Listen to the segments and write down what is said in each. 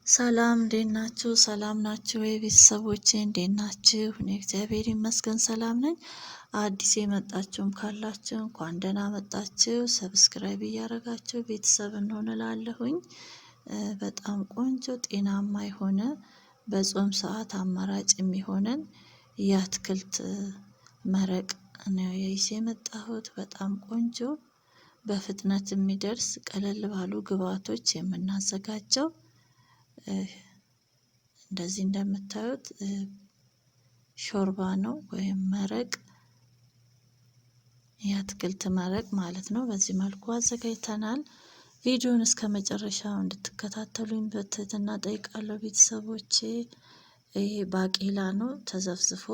ሰላም እንዴት ናችሁ? ሰላም ናችሁ ወይ ቤተሰቦቼ? እንዴት ናችሁ? እኔ እግዚአብሔር ይመስገን ሰላም ነኝ። አዲስ የመጣችሁም ካላችሁ እንኳን ደህና መጣችሁ። Subscribe እያደረጋችሁ ቤተሰብ እንሆን እላለሁኝ። በጣም ቆንጆ ጤናማ የሆነ በጾም ሰዓት አማራጭ የሚሆነን የአትክልት መረቅ ነው ይዤ የመጣሁት። በጣም ቆንጆ በፍጥነት የሚደርስ ቀለል ባሉ ግብአቶች የምናዘጋጀው እንደዚህ እንደምታዩት ሾርባ ነው ወይም መረቅ፣ የአትክልት መረቅ ማለት ነው። በዚህ መልኩ አዘጋጅተናል። ቪዲዮን እስከ መጨረሻው እንድትከታተሉኝ በትህትና ጠይቃለሁ ቤተሰቦቼ። ይሄ ባቄላ ነው ተዘፍዝፎ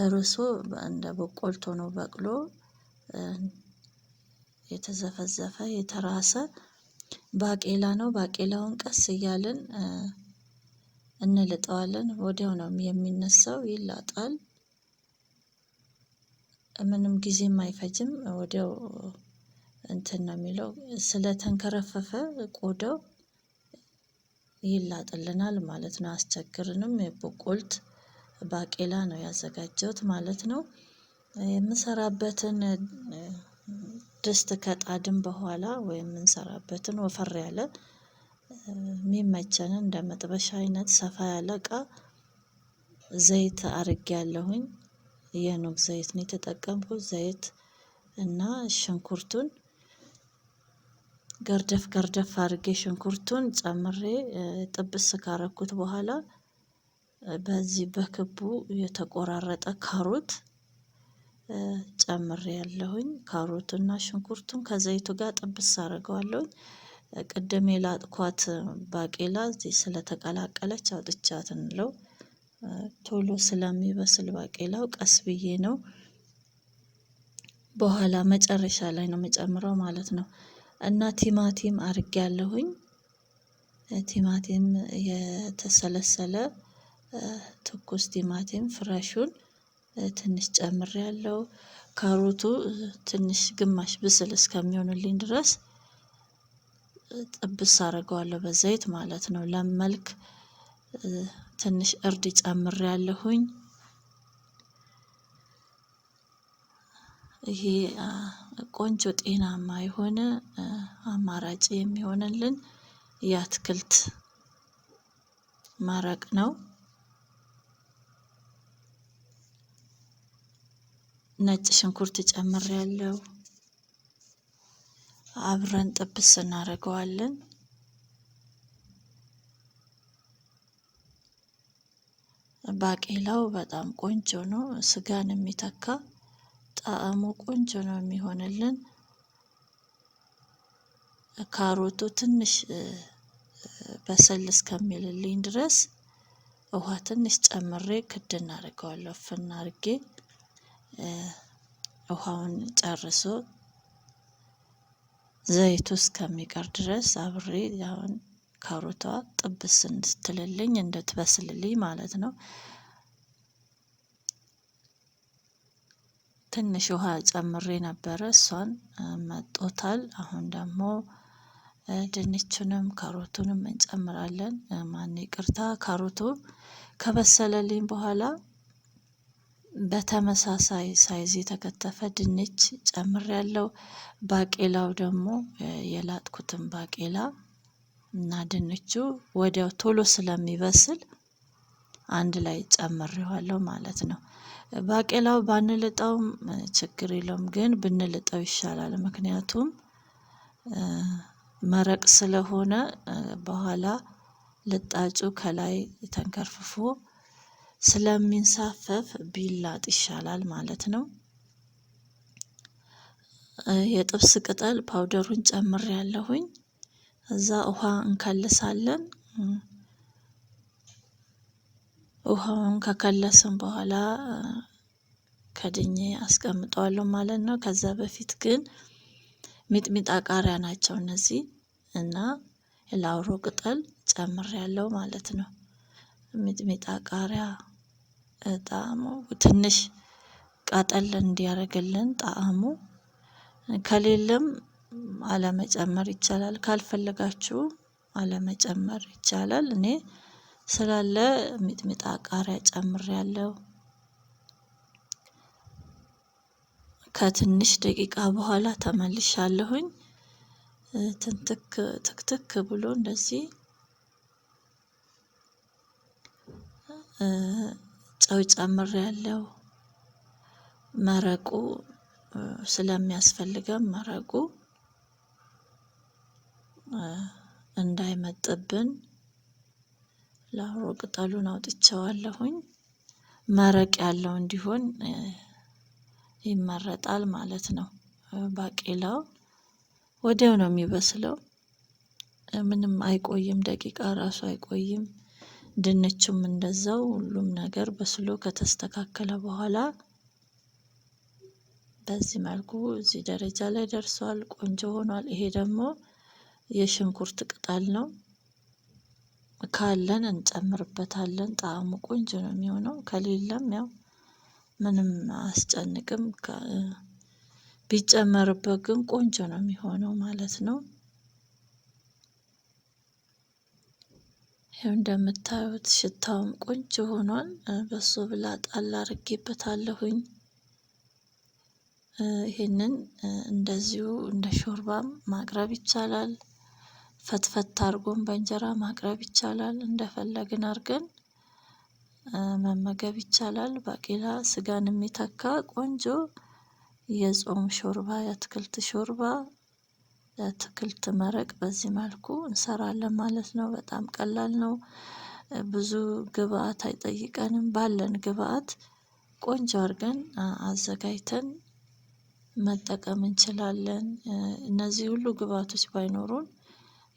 እርሶ እንደ በቆልቶ ነው በቅሎ የተዘፈዘፈ የተራሰ ባቄላ ነው። ባቄላውን ቀስ እያልን እንልጠዋለን። ወዲያው ነው የሚነሳው፣ ይላጣል። ምንም ጊዜም አይፈጅም። ወዲያው እንትን ነው የሚለው ስለተንከረፈፈ ቆዳው ይላጥልናል ማለት ነው። አስቸግርንም። የበቆልት ባቄላ ነው ያዘጋጀሁት ማለት ነው። የምሰራበትን ድስት ከጣድን በኋላ ወይም የምንሰራበትን ወፈር ያለ የሚመቸንን እንደ መጥበሻ አይነት ሰፋ ያለ እቃ ዘይት አርጌ ያለሁኝ። የኑግ ዘይት ነው የተጠቀምኩት። ዘይት እና ሽንኩርቱን ገርደፍ ገርደፍ አርጌ ሽንኩርቱን ጨምሬ ጥብስ ካረኩት በኋላ በዚህ በክቡ የተቆራረጠ ካሮት ጨምሬ ያለሁኝ። ካሮቱና ሽንኩርቱን ከዘይቱ ጋር ጥብስ አድርገዋለሁኝ። ቅድም የላጥኳት ባቄላ እዚህ ስለተቀላቀለች አውጥቻት እንለው ቶሎ ስለሚበስል ባቄላው ቀስ ብዬ ነው በኋላ መጨረሻ ላይ ነው የምጨምረው ማለት ነው። እና ቲማቲም አርጌ ያለሁኝ። ቲማቲም የተሰለሰለ ትኩስ ቲማቲም ፍሬሹን ትንሽ ጨምሬ ያለው። ካሮቱ ትንሽ ግማሽ ብስል እስከሚሆንልኝ ድረስ ጥብስ አደርገዋለሁ በዘይት ማለት ነው። ለመልክ ትንሽ እርድ ጨምሬ ያለሁኝ። ይሄ ቆንጆ ጤናማ የሆነ አማራጭ የሚሆንልን የአትክልት መረቅ ነው። ነጭ ሽንኩርት ጨምሬያለሁ። አብረን ጥብስ እናደርገዋለን። ባቄላው በጣም ቆንጆ ነው። ስጋን የሚተካ ጣዕሙ ቆንጆ ነው የሚሆንልን። ካሮቱ ትንሽ በሰል እስከሚልልኝ ድረስ ውሃ ትንሽ ጨምሬ ክድ እናደርገዋለሁ። እፍን አድርጌ ውሃውን ጨርሶ ዘይቱ እስከሚቀር ድረስ አብሬ አሁን ካሮቷ ጥብስ እንድትልልኝ እንድትበስልልኝ ማለት ነው። ትንሽ ውሃ ጨምሬ ነበረ፣ እሷን መጦታል። አሁን ደግሞ ድንቹንም ካሮቱንም እንጨምራለን። ማን ይቅርታ፣ ካሮቱ ከበሰለልኝ በኋላ በተመሳሳይ size የተከተፈ ድንች ጨምሬያለሁ። ባቄላው ደግሞ የላጥኩትን ባቄላ እና ድንቹ ወዲያው ቶሎ ስለሚበስል አንድ ላይ ጨምሬዋለሁ ማለት ነው። ባቄላው ባንልጠውም ችግር የለውም፣ ግን ብንልጠው ይሻላል። ምክንያቱም መረቅ ስለሆነ በኋላ ልጣጩ ከላይ ተንከርፍፎ ስለሚንሳፈፍ ቢላጥ ይሻላል ማለት ነው። የጥብስ ቅጠል ፓውደሩን ጨምሬ ያለሁኝ። እዛ ውሃ እንከልሳለን። ውሃውን ከከለስን በኋላ ከድኜ አስቀምጠዋለሁ ማለት ነው። ከዛ በፊት ግን ሚጥሚጣ ቃሪያ ናቸው እነዚህ እና የላውሮ ቅጠል ጨምሬ ያለው ማለት ነው። ሚጥሚጣ ቃሪያ ጣዕሙ ትንሽ ቃጠል እንዲያደርግልን ጣዕሙ ከሌለም አለመጨመር ይቻላል። ካልፈለጋችሁ አለመጨመር ይቻላል። እኔ ስላለ ሚጥሚጣ ቃሪያ ጨምሬያለሁ። ከትንሽ ደቂቃ በኋላ ተመልሻለሁኝ። ትንትክ ትክትክ ብሎ እንደዚህ ጨው ጨምሬያለሁ። መረቁ ስለሚያስፈልገን መረቁ እንዳይመጥብን ላውሮ ቅጠሉን አውጥቼዋለሁኝ። መረቅ ያለው እንዲሆን ይመረጣል ማለት ነው። ባቄላው ወዲያው ነው የሚበስለው። ምንም አይቆይም፣ ደቂቃ ራሱ አይቆይም። ድንቹም እንደዛው ሁሉም ነገር በስሎ ከተስተካከለ በኋላ በዚህ መልኩ እዚህ ደረጃ ላይ ደርሷል። ቆንጆ ሆኗል። ይሄ ደግሞ የሽንኩርት ቅጠል ነው። ካለን እንጨምርበታለን። ጣዕሙ ቆንጆ ነው የሚሆነው። ከሌለም ያው ምንም አያስጨንቅም። ቢጨመርበት ግን ቆንጆ ነው የሚሆነው ማለት ነው። ይኸው እንደምታዩት ሽታውም ቆንጆ ሆኗል። በሶ ብላ ጣል አድርጌበታለሁኝ። ይሄንን እንደዚሁ እንደ ሾርባም ማቅረብ ይቻላል። ፈትፈት አድርጎም በእንጀራ ማቅረብ ይቻላል። እንደፈለግን አድርገን መመገብ ይቻላል። ባቄላ ስጋን የሚተካ ቆንጆ የጾም ሾርባ፣ የአትክልት ሾርባ፣ የአትክልት መረቅ በዚህ መልኩ እንሰራለን ማለት ነው። በጣም ቀላል ነው። ብዙ ግብአት አይጠይቀንም። ባለን ግብአት ቆንጆ አድርገን አዘጋጅተን መጠቀም እንችላለን። እነዚህ ሁሉ ግብአቶች ባይኖሩን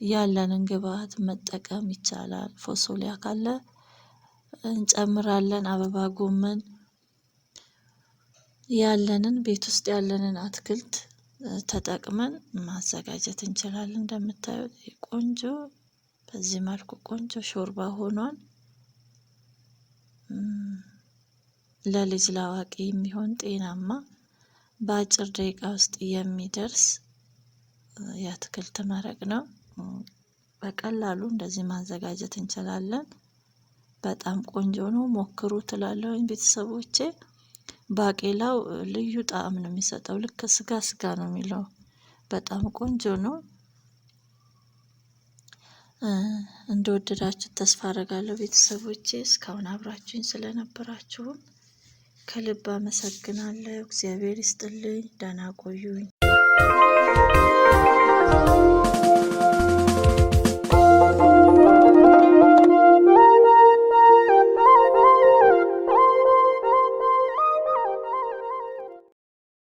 ያለንን ግብአት መጠቀም ይቻላል። ፎሶሊያ ካለ እንጨምራለን። አበባ ጎመን፣ ያለንን ቤት ውስጥ ያለንን አትክልት ተጠቅመን ማዘጋጀት እንችላለን። እንደምታዩት ቆንጆ በዚህ መልኩ ቆንጆ ሾርባ ሆኗል። ለልጅ ለአዋቂ የሚሆን ጤናማ በአጭር ደቂቃ ውስጥ የሚደርስ የአትክልት መረቅ ነው። በቀላሉ እንደዚህ ማዘጋጀት እንችላለን። በጣም ቆንጆ ነው፣ ሞክሩ ትላለሁኝ ቤተሰቦቼ። ባቄላው ልዩ ጣዕም ነው የሚሰጠው። ልክ ስጋ ስጋ ነው የሚለው። በጣም ቆንጆ ነው። እንደወደዳችሁ ተስፋ አደርጋለሁ ቤተሰቦቼ። እስካሁን አብራችሁኝ ስለነበራችሁም ከልብ አመሰግናለሁ። እግዚአብሔር ይስጥልኝ። ደህና ቆዩኝ።